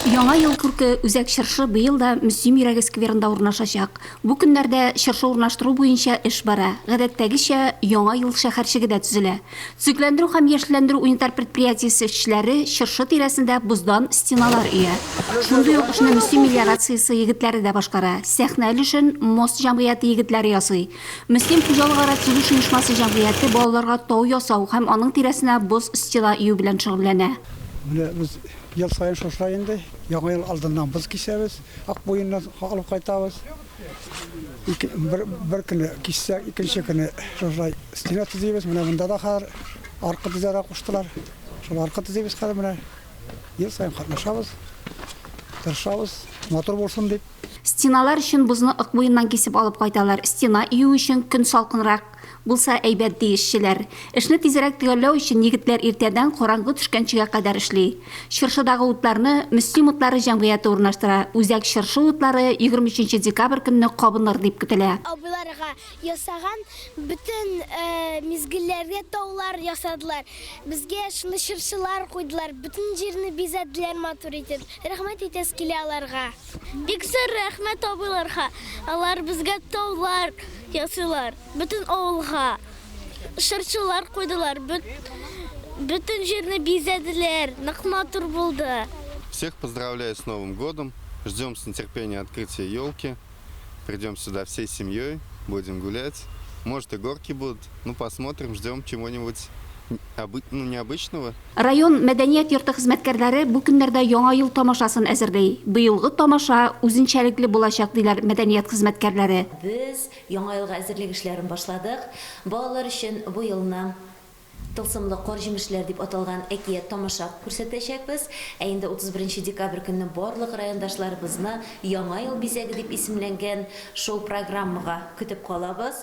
Яңа ел күрке үзәк чыршы быел да Мөслим йөрәге скверында урнашачак. Бу көннәрдә чыршы урнаштыру буенча эш бара. Гадәттәгечә, Яңа ел шәһәрчеге дә төзелә. Төзекләндерү һәм яшелләндерү унитар предприятиесе эшчеләре чыршы тирәсендә боздан стеналар өя. Шундый ук эшне Мөслим мелиорациясе егетләре дә башкара. Сәхнә өлешен Мост җәмгыяте егетләре ясый. Мөслим хуҗалыкара төзелеш оешмасы җәмгыяте балаларга тау ясау һәм аның тирәсенә боз стена өю белән шөгыльләнә. Менә без ел саен шушылай инде, Яңа ел алдыннан боз кисәбез, Ак буеннан алып кайтабыз. Ике, бер, бер көне киссәк, икенче көне шушылай стена төзибез. Менә монда да хәзер арка төзәргә куштылар. Шул арка төзибез хәзер менә. Ел саен катнашабыз, тырышабыз, матур булсын дип. Стеналар өчен бозны Ык буеннан кисеп алып кайталар. Стена өю өчен көн салкынрак булса әйбәт, ди эшчеләр. Эшне тизрәк төгәлләү өчен егетләр иртәдән караңгы төшкәнчегә кадәр эшли. Чыршыдагы утларны Мөслим утлары җәмгыяте урнаштыра. Үзәк чыршы утлары 23 нче декабрь көнне кабыныр дип көтелә. Абыйларга ясаган бөтен мизгелләргә таулар ясадылар. Безгә шундый чыршылар куйдылар, бөтен җирне бизәделәр матур итеп. Рәхмәт әйтәсе килә аларга. Бик зур рәхмәт абыйларга, алар безгә таулар ясыйлар, бөтен авылга чыршылар куйдылар, бөтен җирне бизәделәр, нык матур булды. Всех поздравляю с Новым годом! Ждем с нетерпением открытия елки. Придем сюда всей семьей, будем гулять. Может и горки будут. Ну посмотрим, ждем чего-нибудь ну, необычного. Район мәдәният йорты хезмәткәрләре бу көннәрдә Яңа ел тамашасын әзерли. Быелгы тамаша үзенчәлекле булачак, диләр мәдәният хезмәткәрләре. Без Яңа елга әзерлек эшләрен башладык. Балалар өчен бу елны Тылсымлы кар җимешләр дип аталган әкият тамаша күрсәтәчәкбез. Ә инде 31 нче декабрь көнне барлык райондашларыбызны Яңа ел бизәге дип исемләнгән шоу-программага көтеп калабыз.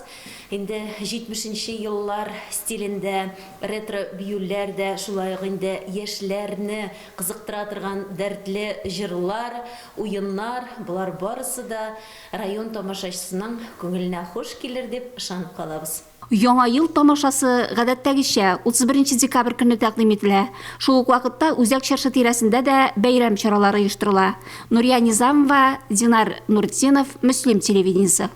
Инде 70 нче еллар стилендә ретро биюләр дә, шулай ук инде яшьләрне кызыктыра торган дәртле җырлар, уеннар, болар барысы да район тамашачысының күңеленә хуш килер дип ышанып калабыз. Яңа ел тамашасы, гадәттәгечә, 31 нче декабрь көнне тәкъдим ителә. Шул ук вакытта үзәк чыршы тирәсендә дә бәйрәм чаралары оештырыла. Нурия Низамова, Динар Нуртдинов, Мөслим телевидениесе.